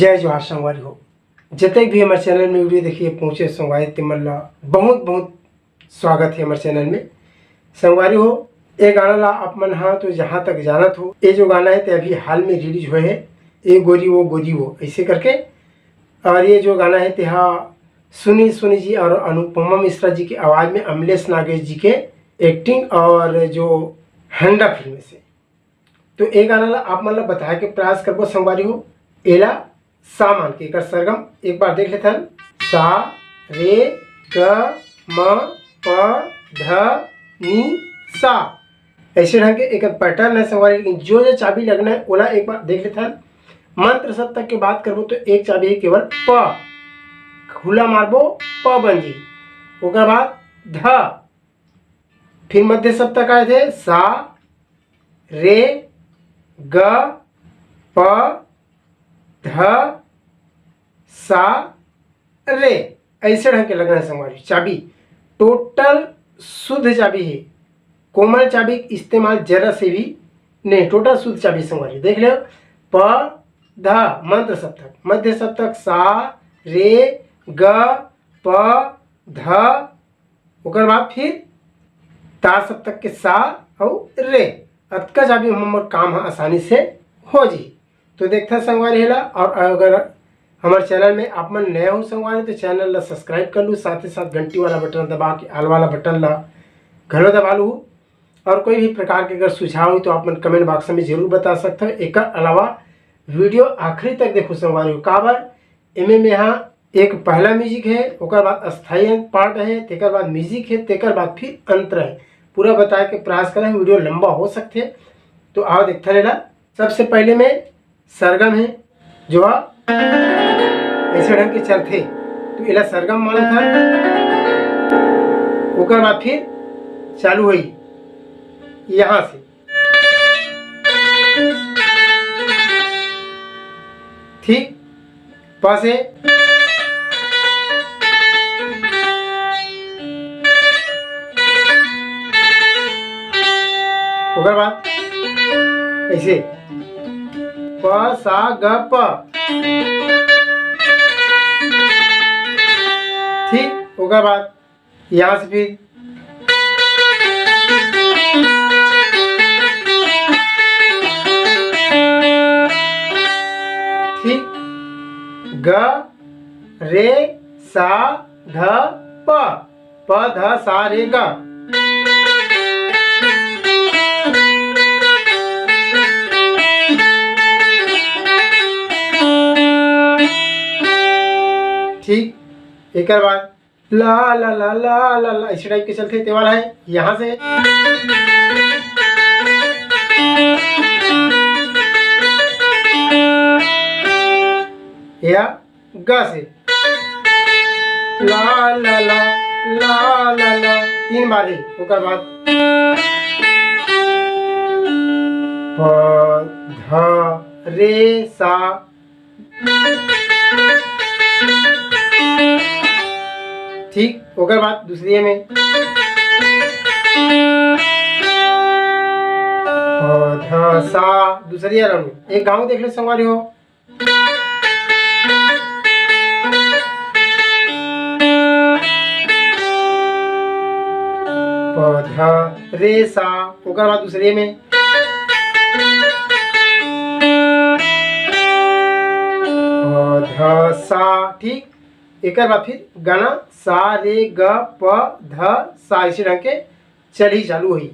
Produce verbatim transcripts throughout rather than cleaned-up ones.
जय जोहार संगवारी हो, जतेक भी हमर चैनल में वीडियो देखिए पहुँचे संगवारी, ते मन ला बहुत बहुत स्वागत है हमर चैनल में। संगवारी हो, ये गाना ला आप मन हा तो जहाँ तक जानत हो, ये जो गाना है ते अभी हाल में रिलीज हुए है, ए गोरी वो गोरी वो ऐसे करके। और ये जो गाना है ते हा सुनील सोनी जी और अनुपमा मिश्रा जी के आवाज़ में, अमलेश नागेश जी के एक्टिंग और जो हंडा फिल्म से। तो ये गाना ला आप मन ला बताए के प्रयास करबो संगवारी हो। एला सा मान के एकर सरगम एक बार देख लेथन। सा, रे, ग, म, प, ध, नी, सा। ऐसे ढंग के एकर पैटर्न है संगवारी, लेकिन जो जो चाबी लगना है ओला एक बार देख लेथन। मंद्र सप्तक के बात करबो तो एक चाबी है केवल प, खुला मारबो प बन जी। ओकर बाद ध, फिर मध्य सप्तक आए थे सा, रे, ग, प, ध, सा, रे। ऐसे ढंग के लगना है संगवारी। चाबी टोटल शुद्ध चाबी है, कोमल चाबी के इस्तेमाल जरा से भी नहीं, टोटल शुद्ध चाबी संगवारी। देख लो, प, ध, मंद्र सप्तक, मध्य सप्तक सा, रे, ग, प, ध, ओकर बाद फिर ता सप्तक के सा अउ रे। अतका चाबी हमर काम ह आसानी से हो जी। तो देखथन संगवारी हे ला, और अगर हमर चैनल में आप मन नया हो संगवारी, तो चैनल ला सब्सक्राइब कर लू, साथ ही साथ घंटी वाला बटन दबा के आल वाला बटन ला घलो दबा लू। और कोई भी प्रकार के अगर सुझाव हो तो आप मन कमेंट बॉक्स में जरूर बता सकते हो। एकर अलावा वीडियो आखिरी तक देखो संगवारी हो, काबर एमे में हा एक पहला म्यूजिक है, ओकर बाद स्थाई पार्ट है, तेकर बाद म्यूजिक है, तेकर बाद फिर अंतर है। पूरा बताए के प्रयास करें, वीडियो लंबा हो सकते, तो आओ देखते रहेला। सबसे पहले में सरगम है, जो हा ऐसे ढंग के चलथे, तो एला सरगम मानत हन। ओकर बाद फिर चालू होई यहाँ से, ठीक, प से, ओकर बाद ऐसे प सा ग प, ठीक, ओकर बाद यहाँ से फिर, ठीक, ग रे सा ध प, प ध सा रे ग। ठीक, एकर बाद ला ला ला ला ला ला, इसी टाइप के चलते, ते वाला है। यहाँ से या ग से ला ला ला ला ला ला, तीन बार है। ओकर बाद प ध रे सा, ठीक, ओकर बाद दूसरी में प ध सा, दूसरी राउंड। एक गाँव देख लो संगवारी हो, प ध रे सा, ओकर बाद दूसरे में प ध सा, ठीक। एकर बाद फिर गाना सा रे ग प ध सा, इसी ढंग के चलही चालू होही।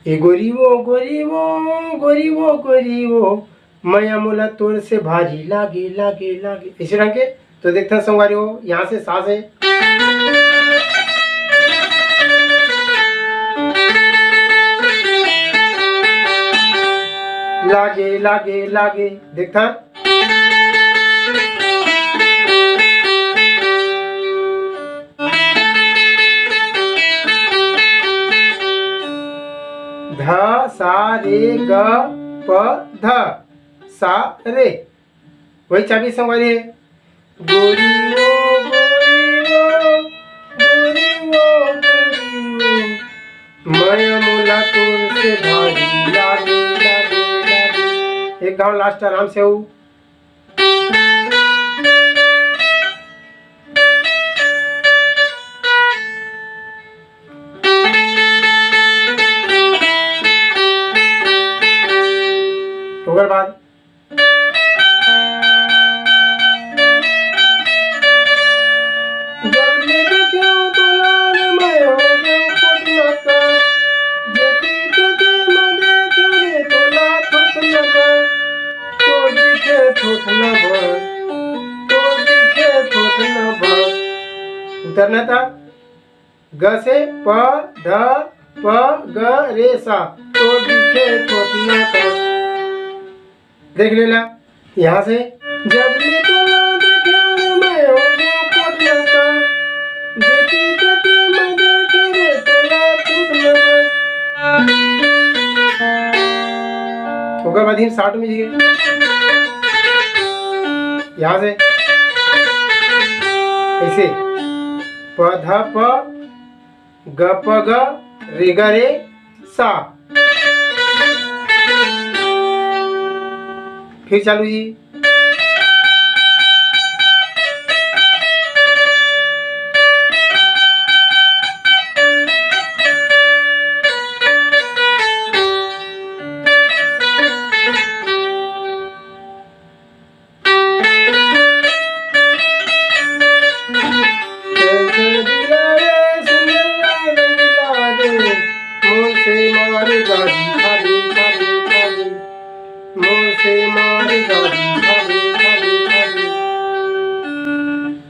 ए गोरी वो, गोरी वो, गोरी वो, गोरी वो, मया मोला तोर से भारी लागे, लागे, लागे। इसी ढंग के तो देखते हैं संगवारी हो, यहाँ से सा से लागे, लागे, लागे, देखता। ध सा रे ग प ध सा रे। वही चाबी संगवारी है। गोरी वो, गोरी वो, गोरी वो, गोरी वो, मया मोला तोर से भारी लागे, लागे, लागे। एक गाँव लास्ट आराम से हो। जब ले देखेंव तोला रे मैं हो गेंव कोटनका। जेती तेती मैं देखेंव रे तोला थोथनका। तोर दिखे थोथना भर, तोर दिखे थोथना भर। उतरना था। ग से प, ध, प, ग, रे, सा। तोर दिखे थोथना भर। देख लेला। यहाँ से जब ले तोला देखे रे मैं हो गेंव कोटनका। जेती तेती मैं देखे रे तोला थोथना भर। ओकर बाद ही साठ में जी। यहाँ से ऐसे प ध प ग प ग रे ग रे सा। फिर चालू जी।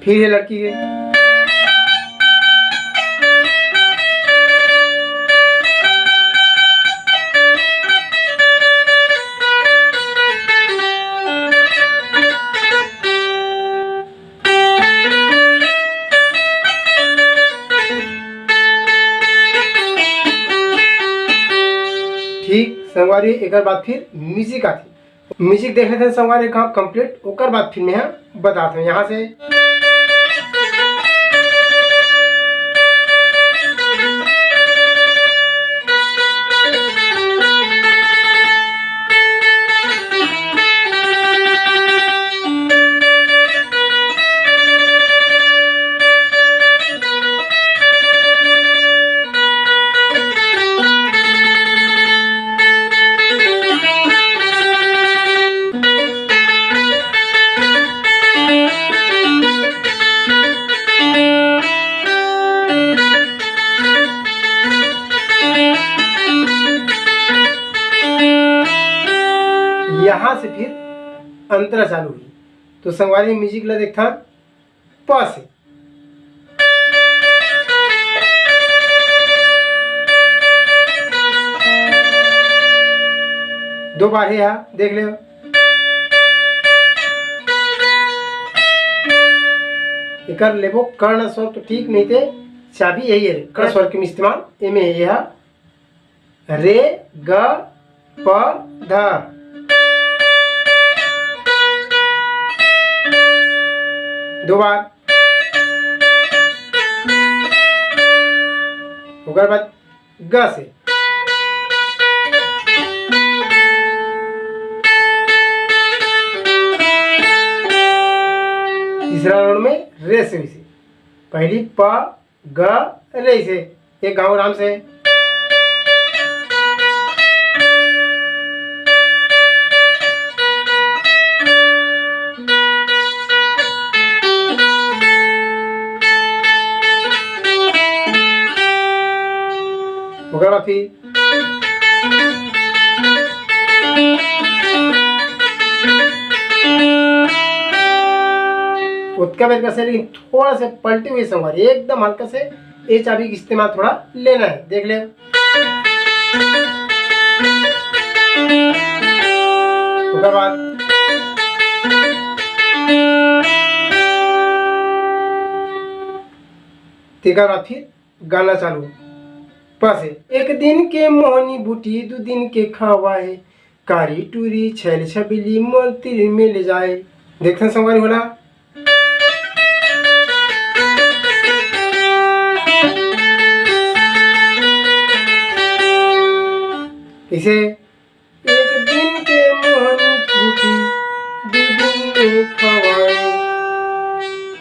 फिर ये लड़की के ठीक संगवारी, एकर बाद फिर म्यूजिक आथे। म्यूजिक देख लेथन संगवारी, का कंप्लीट, ओकर बाद फिर मैं ह बतात हूँ यहाँ से। यहाँ से फिर अंतरा चालू हुई। तो संगवारी, म्यूजिक ला देखथन प से। दो बार हे, हा, देख ले। एकर लेबो कर्ण स्वर तो ठीक नहीं थे, चाबी यही है, कर्ण स्वर के इस्तेमाल एमे ये हा। रे, ग, प, ध। दो बार। ओकर बाद ग से। तीसरा राउंड में रे से वैसे। पहली प, ग, रे से। एक गाँव आराम से। ओकर बाद फिर ओतका बेर कसे, लेकिन थोड़ा से पलटे हुए संगवारी, एकदम हल्का से ये चाबी के इस्तेमाल थोड़ा लेना है, देख ले। ओकर बाद तेकर बाद फिर गाना चालू। बस एक दिन के मोहनी बूटी, दू दिन के खवाए, कारी टूरी छैल छबिली मोर तीर में ले जाए। देखथन संगवारी हो ला। इसे एक दिन के मोहनी बूटी, दू दिन में खवाए,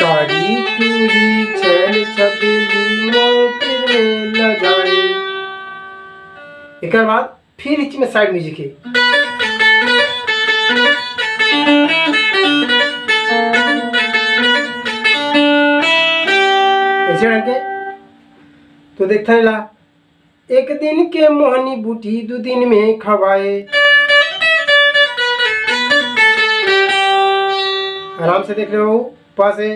कारी टूरी छैल छबिली मोर तीर में ले जाए। एकर बाद फिर इच में साइड म्यूजिक है। ऐसे ढंग के तो देखता रहे ला। एक दिन के मोहनी बूटी दू दिन में खवाए। आराम से देख लो, ऊपर से।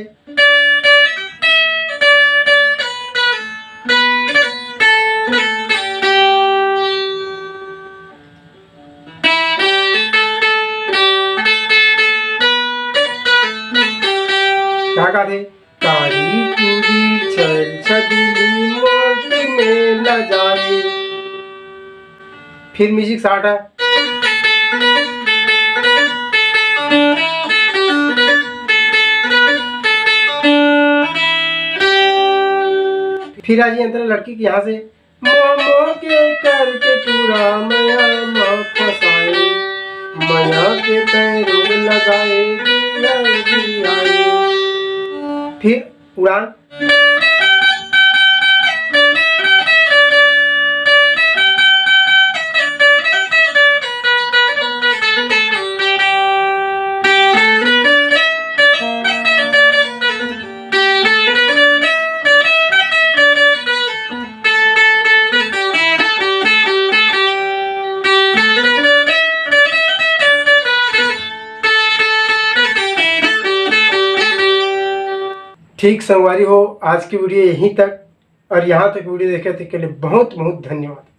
का गाथे? कारी टूरी छल छबिली मौत में लजाई। फिर म्यूजिक स्टार्ट है। फिर आज ये अंतर लड़की के यहाँ से मोमो के करके टूरा मया मा फसाए, मया के पैरों में लगाए दिया दियाए। फिर उड़ान। ठीक संगवारी हो, आज की वीडियो यहीं तक, और यहाँ तक वीडियो देखे, तेके लिए बहुत बहुत धन्यवाद।